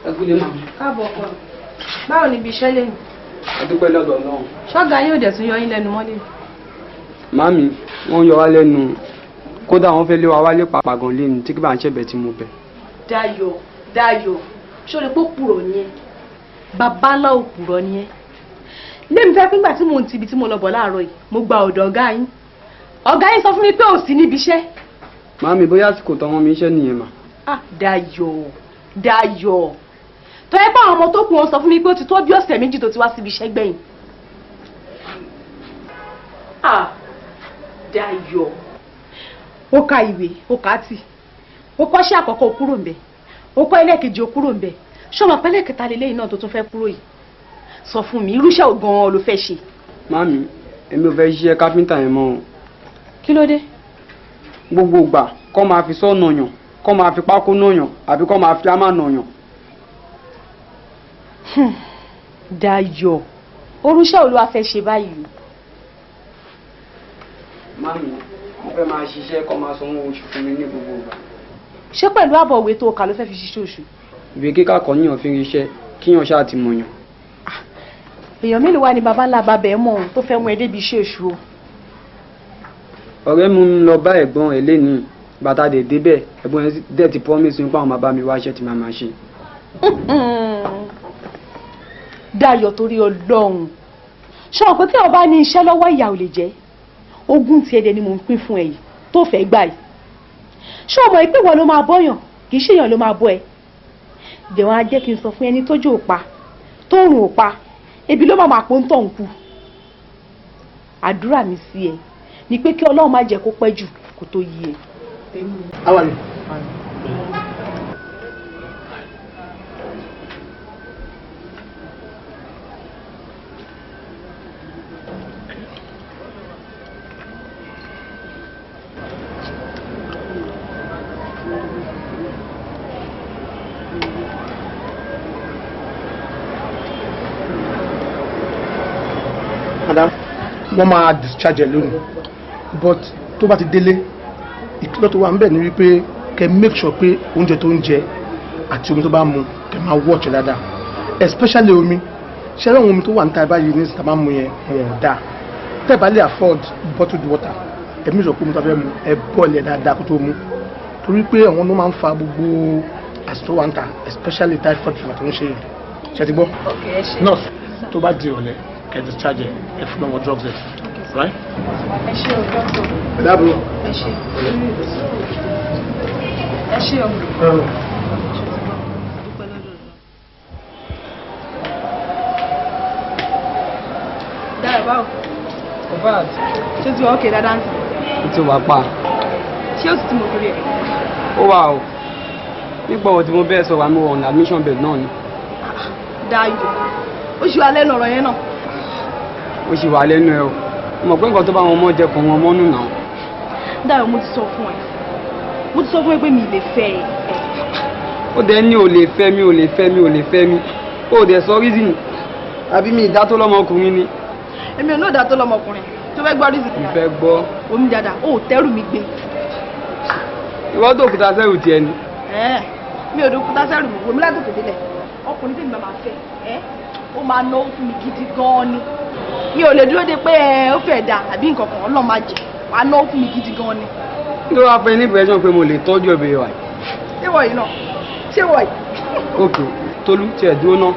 Ẹ kúlé màmí. Káàbọ̀ ọkọ mi. Báwo ni ibi iṣẹ́ lẹ́nu? Ẹ dúpẹ́ lọ́dọ̀ Ọlọ́run. Ṣọ́gà yóò dẹ̀ tún yọ yín lẹ́nu mọ́lẹ̀. Màmí, wọ́n yọ wá lẹ́nu. Kódà wọ́n fẹ́ lé wa wálé pàápàá gan lé ní tí kí bá ń ṣẹ̀bẹ̀ tí mo bẹ̀. Dayọ̀, Dayọ̀, ṣó lè pé òpùrọ̀ ni ẹ́? Bàbá ńlá òpùrọ̀ ni ẹ́. Lémi fẹ́ pínpà tí mò ń ti ibi tí mo lọ bọ̀ láàárọ̀ yìí, mo gba ọ̀dọ̀ ọ̀gá yín. Ọ̀gá yín sọ fún mi pé ò sí níbi iṣẹ́. Màmí, bóyá àsìkò tọmọ mi iṣẹ́ nìyẹn mà. Ah, Dayọ̀, Dayọ̀. Tó yẹ pé àwọn ọmọ tó kù wọn sọ fún mi pé ó ti tó bí ọ̀sẹ̀ méjì tó ti wá síbi iṣẹ́ gbẹ̀yìn. Ah, Dayọ̀. Ó ka ìwé, ó kà á tì. Ó kọ́ṣẹ́ àkọ́kọ́ ó kúrò ńbẹ̀. Ó kọ́ ẹlẹ́ẹ̀kejì ó kúrò ńbẹ̀. Ṣé o mọ̀ pé ẹlẹ́ẹ̀kẹta leléyìí náà tó tún fẹ́ kúrò yìí? Sọ fún mi, irúṣẹ́ wo gan-an ló fẹ́ ṣe? Màmí, èmi ò fẹ́ ṣiṣẹ́ káfíńtà yẹn mọ́ o. Kí ló dé? Gbogbo ìgbà kọ́ máa fi sọ́ọ̀nà yàn, kọ́ máa fi pákó náà yàn, àbí kọ́ máa fi ámà nà yàn. Dayọ̀, orúṣẹ́ wo ló wá fẹ́ ṣe báyìí? Màmí, mo fẹ́ máa ṣiṣẹ́ kọ́ máa sanwó oṣù fún mi ní gbogbo ìgbà. Ṣé pẹ̀lú àbọ̀ òwe tó o kà ló fẹ́ fi ṣiṣẹ́ oṣù? Ìwé kíkà kọ́ níyàn fi ń ríṣẹ́, kíyàn ṣáà ti mọ̀yàn. Èèyàn mélòó wá ni baba ńlá bàbá ẹ mọ̀ tó fẹ́ mú ẹ débi iṣẹ́ oṣù o? Ọ̀rẹ́ mú mi lọ bá ẹ̀gbọ́n ẹ̀ lénìí, bàtà dẹ̀ débẹ̀, ẹ̀gbọ́n ẹ̀ dẹ̀ ti promise mi pé àwọn máa bá mi wá iṣẹ́ tí màá máa ṣe. Dayọ̀, torí Ọlọ́run, ṣé o pé tí o bá ní iṣẹ́ lọ́wọ́ ìyà ò lè jẹ́ ogún tiẹ̀ dẹ̀ ni mò ń pín fún ẹ yìí tó fẹ́ gbà yìí. Ṣé o mọ̀ pé ìwọ ló máa bọ́yàn, kì í ṣèyàn ló máa bọ́ ẹ? Jẹ̀wọ́n á jẹ́ kí n sọ fún ẹni tójú ò pa, tóòrùn ò pa, ebi ló máa máa pọ́n tó ń kú. Àdúrà mi sí ẹ ni pé kí Ọlọ́run má jẹ́ kó pẹ́ jù kó tó yí ẹ. How are you? Madam, wọ́n máa discharge ẹ lónìí, but tó bá ti délé, ìkìlọ̀ tó wà níbẹ̀ ni wípé kẹ́ make sure pé oúnjẹ tó ń jẹ àti omi tó bá mu, kẹ́ máa watch ẹ dáadáa, especially omi. Ṣé àwọn omi tó wà níta báyìí ní ìsìta máa ń mu yẹn, wọn ò dáa. Tẹ́ ẹ bá lè afford bottled water, ẹ make sure pé omi tó fẹ́ mu, ẹ boil ẹ dáadáa kó tó mu, torí pé àwọn ló máa ń fa gbogbo àìsàn tó wà níta, especially typhoid fever tó ń ṣe yìí. Ṣe ti gbọ́? Nurse, tó bá di ìrọ̀lẹ́, kẹ́ discharge ẹ, ẹ fún àwọn drugs ẹ, right? Ẹ ṣé o, dókítà. Ẹ dábòó. Ẹ ṣé, ẹ ṣé o. Dayọ̀, báwo? Ṣé ti wà ókè dáadáa ń sìn? Ó ti wà pa. Ṣé ó sì ti mọ̀ torí ẹ̀? Ó wà o. Nígbà wo tí mo bẹ́ẹ̀ sọ̀rọ̀, àmì on admission bed náà ni. Dayọ̀, ó ṣì wà lẹ́nu ọ̀rọ̀ yẹn náà. Ó sì wà lẹ́nu ẹ o. Mo mọ̀ pé nǹkan tó bá wọn mọ́ jẹ kàn wọ́n mọ́nù náà. Dayọ̀, mo ti sọ fún ẹ. Mo ti sọ fún ẹ pé mi ì lè fẹ́ ẹ. Ó dẹ̀ ní ò lè fẹ́ mi, ò lè fẹ́ mi, ò lè fẹ́ mi. Ó dẹ̀ sọ reason. Àbí mi ìdá tó lọ́mọkùnrin ni? Èmi ò ní òdà tó lọ́mọkùnrin. Tó fẹ́ gbọ́ reason? Mo fẹ́ gbọ́. Omi dada, ó tẹ́rù mi gbé. Ìwọ́n tó òkúta sẹ́rù tiẹ̀ ni. Ẹ́ẹ̀, mi ò dókúta sẹ́rù mi, wò mí látòkè délẹ̀. Ọkùnrin tí mi máa fẹ́, ẹ́, ó máa náwó fún mi gidi gan-an ni. Mi ò lè dúró de pé ẹ ó fẹ́ dà àbí nǹkan kan, Ọlọ́run máa jẹ. Wàá náwó fún mi gidi gan-an ni. Kí ló wá fẹ́ ní impression pé mo lè tọ́jú ẹ̀bẹ̀ wa? Ṣé wọ̀ yìí náà? Ṣé wọ̀ yìí? Ok, Tolú, tiẹ̀ dúró ná.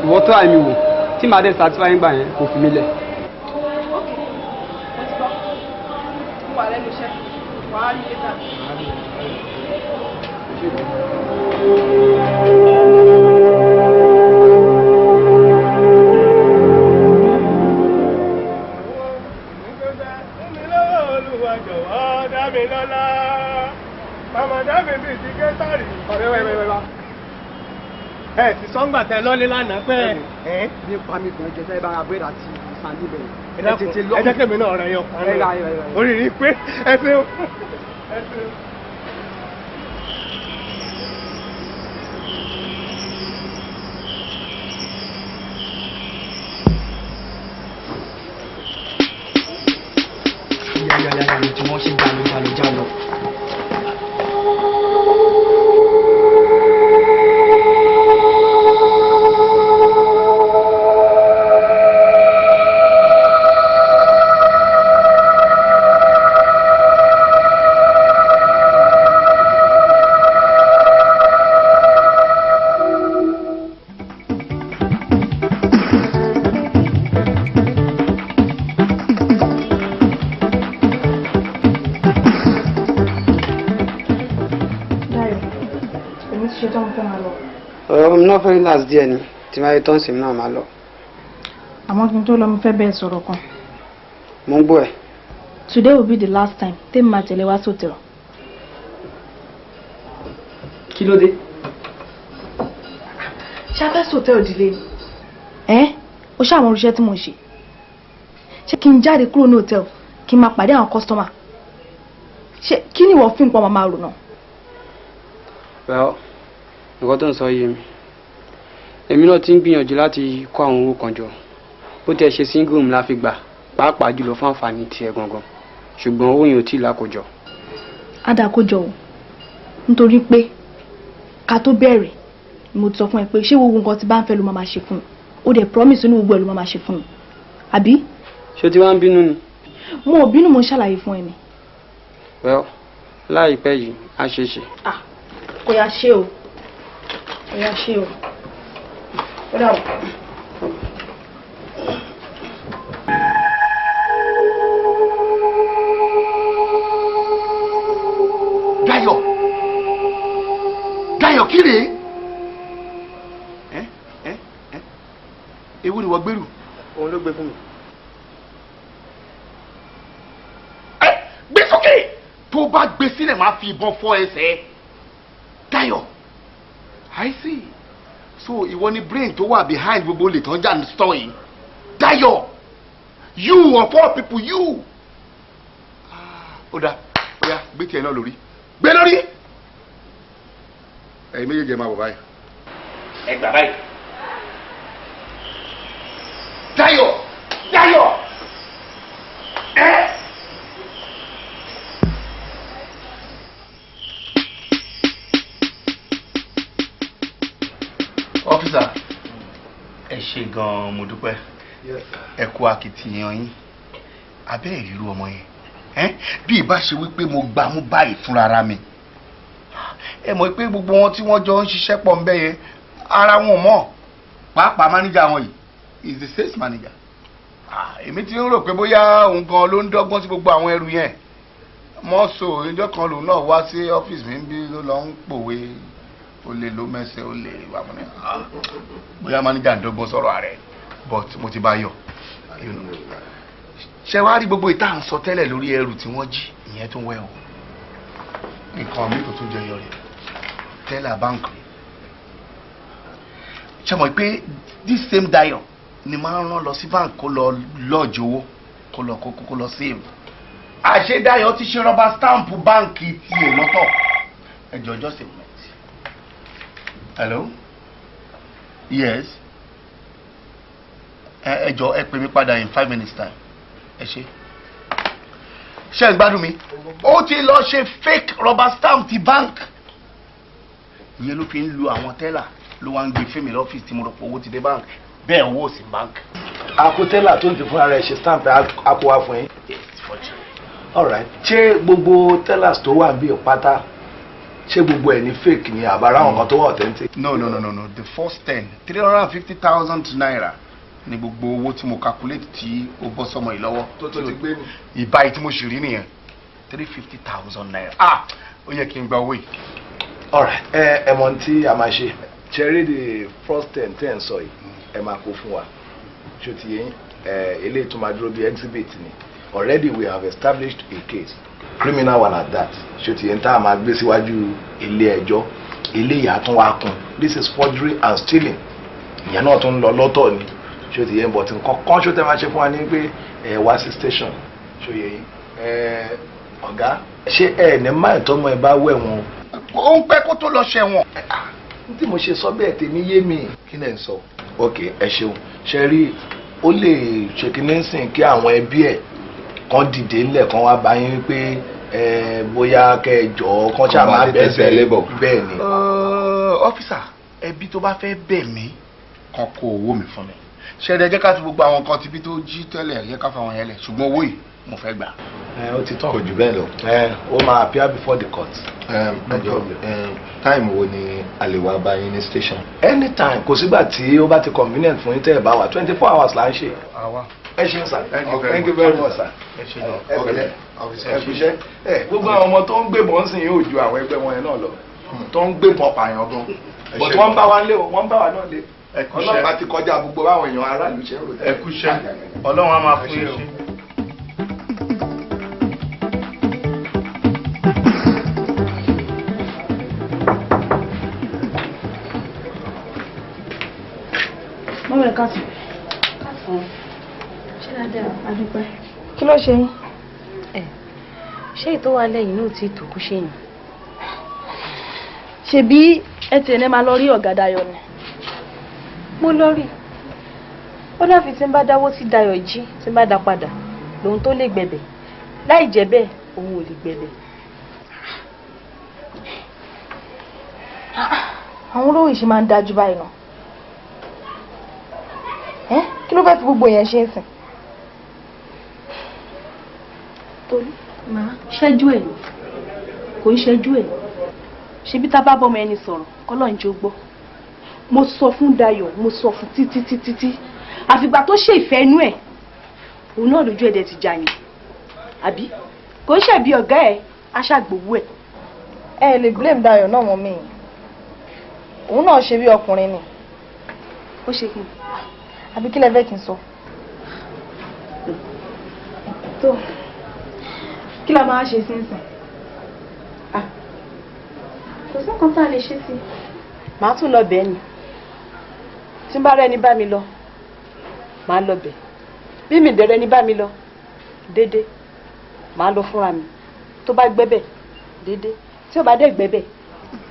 Ìwọ tó àìmí wò, tí màá dé satisfy ńgbà yẹn, kò fi mí lẹ̀. Ok, mo ti gbọ́. Mo wà lẹ́nu iṣẹ́. Wàá rí later. Ẹ ti sọ́ngbà tẹ lọ́lé lánàá pé ẹ Bí pa mi kàn jẹ sẹ́yìn bá ra búrẹ́dì àti sàndí bẹ̀rẹ̀. Ẹ dákun, ẹ jẹ́ kẹ́mi náà rẹ̀ yọ kan Ẹ ra, ẹ ra, ẹ ra. orí rí pé ẹ ṣeun. Ẹ ṣeun. Yáyáyáyá ni tí wọ́n ṣe jalo jalo jalo. Èmi ti ṣe tán, mo fẹ́ máa lọ. Ọ̀rọ̀ mi náà fẹ́ relax díẹ̀ ni, tí máa rí tán sí mi náà máa lọ. Àmọ́ kí n tó lọ, mo fẹ́ bẹ́ẹ̀ sọ̀rọ̀ kan. Mo ń gbọ́ ẹ̀. Today will be the last time tèmi máa tẹ̀lé wá sọ́tẹ̀l. Kí ló dé? Ṣáfẹ́ sọ́tẹ̀l ìdílé ni. Ẹ́ o ṣáà mọ irú iṣẹ́ tí mo ń ṣe. Ṣé kí n jáde kúrò ní hòtẹ́ẹ̀lì kí n máa pàdé àwọn customer? Ṣé kí ni ìwọ fi ń pọn màmá rò náà? Well, nǹkan tó ń sọ yé mi. Èmi náà ti ń gbìyànjú láti kó àwọn owó kan jọ. Bó tiẹ̀ ṣe single room la fi gbà, pàápàá jùlọ fún àǹfààní tiẹ̀ gangan. Ṣùgbọ́n owó yẹn ò tí ì lákòjọ. Á dáa kó jọ o, nítorí pé ká tó bẹ̀rẹ̀ ni mo ti sọ fún ẹ pé ṣé gbogbo nǹkan tí bá ń fẹ́ ló máa máa ṣe fún mi. Ó dẹ̀ promise inú gbogbo ẹ̀ ló máa máa ṣe fún mi. Àbí? Ṣé o ti wá ń bínú ni? Mo ò bínú, mo ń ṣàlàyé fún ẹ ni. Well, láìpẹ́ yìí, á ṣeé ṣe. Ah, kò yá ṣe o. Kò yá ṣe o. Ó dà o. Dayọ̀, Dayọ̀, kí rèé? Ẹ ẹ ẹ, ewu ni wọ́n gbèrú. Òun ló gbé fún mi. Ẹ gbé sókè, tó bá gbé sílẹ̀, máa fi ìbọn fọ́ ẹsẹ̀. Dayọ̀, I see. So ìwọ ni brain tó wà behind gbogbo olè tó ń jà ní store yìí. Dayọ̀, you of all people, you. Ah, ó dáa, ó yá, gbé tiẹ̀ náà lórí, gbé lórí. Ẹ̀yin méjèèjì, ẹ máa bọ̀ báyìí. Ẹ gbà báyìí. Dayọ̀, Dayọ̀, ẹ. Officer, ẹ ṣe gan-an, mo dúpẹ́. Ẹ kú akitiyan yín. Abẹ́ ìrírú ọmọ yẹn ẹ́, bí ìbá ṣe wípé mo gbà mú báyìí fúnra ra mi, ẹ mọ̀ pé gbogbo wọn tí wọ́n jọ ń ṣiṣẹ́ pọ̀ ń bẹ́ yẹn, ara wọn ò mọ̀. Pàápàá manager wọn yìí is the sales manager. Ah, èmi ti ń rò pé bóyá òun gan ló ń dọ́gbọ́n sí gbogbo àwọn ẹrù yẹn mọ́sọ̀. Ìjọ kan lòun náà wá sí ọ́fíìsì mi bí, ló lọ ń pòwe olè ló mẹ́sẹ̀ olè wà mọ́ ní, ah, bóyá manager ń dọ́gbọ́n sọ̀rọ̀ ààrẹ, but mo ti bá yọ. Ṣé wàá rí gbogbo ìta à ń sọ tẹ́lẹ̀ lórí ẹrù tí wọ́n jí ìyẹn tó wẹ̀ o, nǹkan mi tó tún jẹyọ rẹ̀, teller bank. Ṣe mọ̀ pé this same Dayo ni máa ń rán lọ sí bank kó lọ lọ́ọ̀jì owó, kó lọ kó lọ save. Àṣé Dayo ti ṣe rubber stamp báǹkì tiẹ̀ lọ́tọ̀. Ẹ jọ̀ọ́, just a minute. Hello, yes, ẹ jọ̀ọ́, ẹ pè mí padà in 5 minutes time. Ẹ ṣe. Ṣe ń gbádùn mi? Ó ti lọ ṣe fake rubber stamp ti bank ìyẹn, ló fi ń lu àwọn teller, ló wá ń gbé fíìmù lọ́fíìsì tí mo rò pé owó ti dé bank. Bẹ́ẹ̀ owó ò sí bank. Àpò teller tó ń ti fúnra rẹ̀ ṣe stamp àpò wa fún yín. Alright, ṣé gbogbo tellers tó wà níbí pátá, ṣé gbogbo ẹ̀ ní fake ni, àbára àwọn kan tó wà authentic? No, no, no, no, no. The first 10, ₦350,000 ni gbogbo owó tí mo calculate tí ó bọ́ sọmọ yìí lọ́wọ́. Tó ti gbé mi. Ìbáyìí tí mo sì rí nìyẹn, ₦350,000. Ah, ó yẹ kí n gba owó yìí. Alright, ẹ mọ̀ tí a máa ṣe. Ṣeré, the first 10 10 sọ yìí, ẹ máa kó fún wa. Ṣó ti yé yín? Ẹ eléyìí tó máa dúró bí exhibit ni. Already we have established a case, criminal one at that. Ṣó ti yé yín? Tá a máa gbé síwájú ilé ẹjọ́, eléyìí á tún wá kún. This is forgery and stealing, ìyẹn náà tún ń lọ lọ́tọ̀ ni. Ṣó ti yé yín? But nǹkan kan ṣó tẹ́ máa ṣe fún wa ní pé ẹ wá sí station. Ṣó yé yín? Ẹ ọ̀gá, ṣé ẹ ní máì tọ́mọ ẹ bá wẹ̀ wọn? Ó ń pẹ́ kó tó lọ ṣẹ̀wọ̀n. Tí mo ṣe sọ bẹ́ẹ̀, tèmi yé mi. Kí lẹ̀ ń sọ? Ok, ẹ ṣeun. Ṣe rí, ó lè ṣe kí sìn kí àwọn ẹbí ẹ̀ kan dìde ńlẹ̀ kan wá bá yín wípé ẹ bóyá kẹ́ ẹ jọ̀ọ́ kan ṣáà máa bẹ́ẹ̀ bẹ́ẹ̀ bẹ́ẹ̀ ni. Officer, ẹbí tó bá fẹ́ bẹ̀ mí kan kó owó mi fún mi. Ṣe ẹ jẹ́ ká fi gbogbo àwọn nǹkan tibí tó jí tẹ́lẹ̀, ẹ jẹ́ ká fi àwọn yẹn lẹ̀, ṣùgbọ́n owó yìí mo fẹ́ gbà. Ẹ ó ti tán. Kò jù bẹ́ẹ̀ lọ. Ẹ ó máa appear before the court. Ẹ jọ̀ọ́, time wo ni a lè wá bá yín ní station? Anytime, kò sígbà tí ó bá ti convenient fún yín tẹ́ ẹ bá wà. 24 hours là ń ṣe. Àwa. Ẹ ṣeun sir. Thank you very Thank you much. very much, sir. Ẹ ṣe gan. Ẹ pẹ̀lẹ́, Officer. ẹ kúṣẹ́. Ẹ gbogbo àwọn ọmọ tó ń gbébọn sìn yóò ju àwọn ẹgbẹ́ wọn yẹn náà lọ. tó ń gbébọn pààyàn gan, but wọ́n ń bá wa lé o, wọ́n ń bá wa náà lé. Ẹ kúṣẹ́. Ọlọ́pàá ti kọjá gbogbo báwọn èèyàn aráàlú ṣe ń rò. Ẹ kúṣẹ́, Ọlọ́run á máa fún yín ṣe. Mọ́mí, ẹ̀ káàsán. Káàsán. Ṣé dáadáa? Adúpẹ́. Kí ló ṣe yín? Ẹ ṣé ìtò wa lẹ́yìn náà tí tòkú ṣe yìn. Ṣebí ẹ tiẹ̀ ní máa lọ rí ọ̀gá Dayọ̀ ni. Mo lọ rí. Ó dáfi tí ń bá dáwó tí Dayọ̀ jí tí ń bá dá padà lòun tó lè gbẹ̀bẹ̀. Láì jẹ́ bẹ́ẹ̀, òun ò lè gbẹ̀bẹ̀. Àwọn olówó yìí ṣe máa ń dájú báyìí náà. Ẹ́, kí ló fẹ́ fi gbogbo yẹn ṣe ń sìn? Tolú, máa ṣẹ́jú ẹ̀ ni. Kò ń ṣẹ́jú ẹ̀. Ṣebí tá a bá bọ́mọ ẹni sọ̀rọ̀, kọ́lọ́ ń jó gbọ́. Mo sọ fún Dayọ̀, mo sọ fún títí títí tí. Àfìgbà tó ṣe ìfẹ́ inú ẹ̀, òun náà lójú ẹ̀dẹ̀ ti jà yẹn. Àbí? Kò ń ṣẹ̀bi ọ̀gá ẹ̀, aṣàgbòwú ẹ̀. Ẹ lè blame Dayọ̀ náà mọ́ mi. Òun náà ṣe bí ọkùnrin ni. Ó ṣe kí n. Àbí kí lẹ fẹ́ kí n sọ? Tó, kí la máa ṣe sínsìn? Kò sí nǹkan tá a lè ṣe sí. Màá tún lọ bẹ́ẹ̀ ni. Tí n bá rẹ́ni bá mi lọ, màá lọ bẹ̀. Bí mi dẹ̀ rẹ́ni bá mi lọ, dédé, màá lọ fúnra mi. Tó bá gbẹ́bẹ̀, dédé. Tí ò bá dẹ̀ gbẹ́bẹ̀,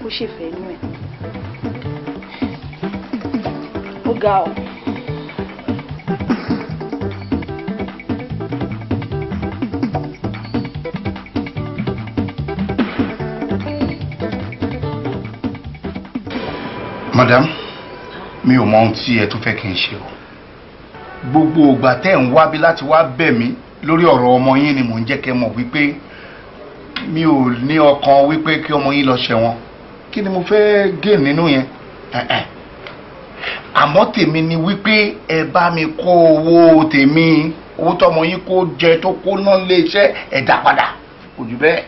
kó ṣèfẹ́ inú ẹ̀. Ó ga ọ. Madam, mi ò mọ ohun tí ẹ tún fẹ́ kí n ṣe o. Gbogbo ìgbà tẹ́ ń wá bí láti wá bẹ̀ mí lórí ọ̀rọ̀ ọmọ yín ni mò ń jẹ́ kẹ́ mọ̀ wípé mi ò ní ọkàn wípé kí ọmọ yín lọ ṣẹ̀wọ̀n. Kí ni mo fẹ́ gain nínú yẹn? Ẹ̀hẹ̀n. Àmọ́ tèmi ni wípé ẹ bá mi kó owó tèmi, owó tọmọ yín kó jẹ tó kó ná lé iṣẹ́, ẹ dá padà, kò jù bẹ́ẹ̀.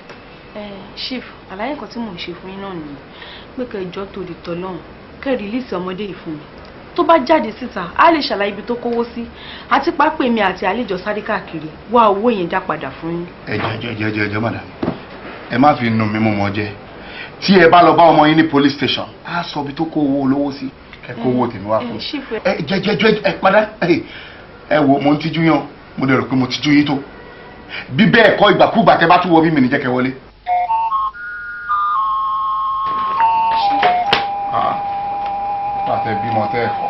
Ẹ chief, àlàyé nǹkan tí mò ń ṣe fún yín náà nìyẹn, pé kẹjọ torí tọlọ́run kẹ́ rìlíìsì ọmọdé yìí fún mi. Tó bá jáde síta, á lè ṣàlàyé ibi tó kówó sí, àti pápẹ́ mi àti àlejò sáré káàkiri wá owó yẹn dá padà fún yín. Ẹ jẹ jẹ jẹ jẹ, madam, ẹ má fi nù mí mú mọ jẹ. Tí ẹ bá lọ bá ọmọ yín ní police station, á sọ ibi tó kó owó olówó sí. Ẹ kó owó tèmi wá fún mi. Chief, ẹ jẹ jẹ jẹ, ẹ padà. Ẹ wo, mo ń tijú yàn, mo lè rò pé mo tijú yín tó bí bẹ́ẹ̀ kọ́. Ìgbàkúgbà tẹ bá tún wọ bí mi ní jẹ́ kẹ́ wọlé. Ah, pàtẹ bímọ tẹ́ ẹ kọ́.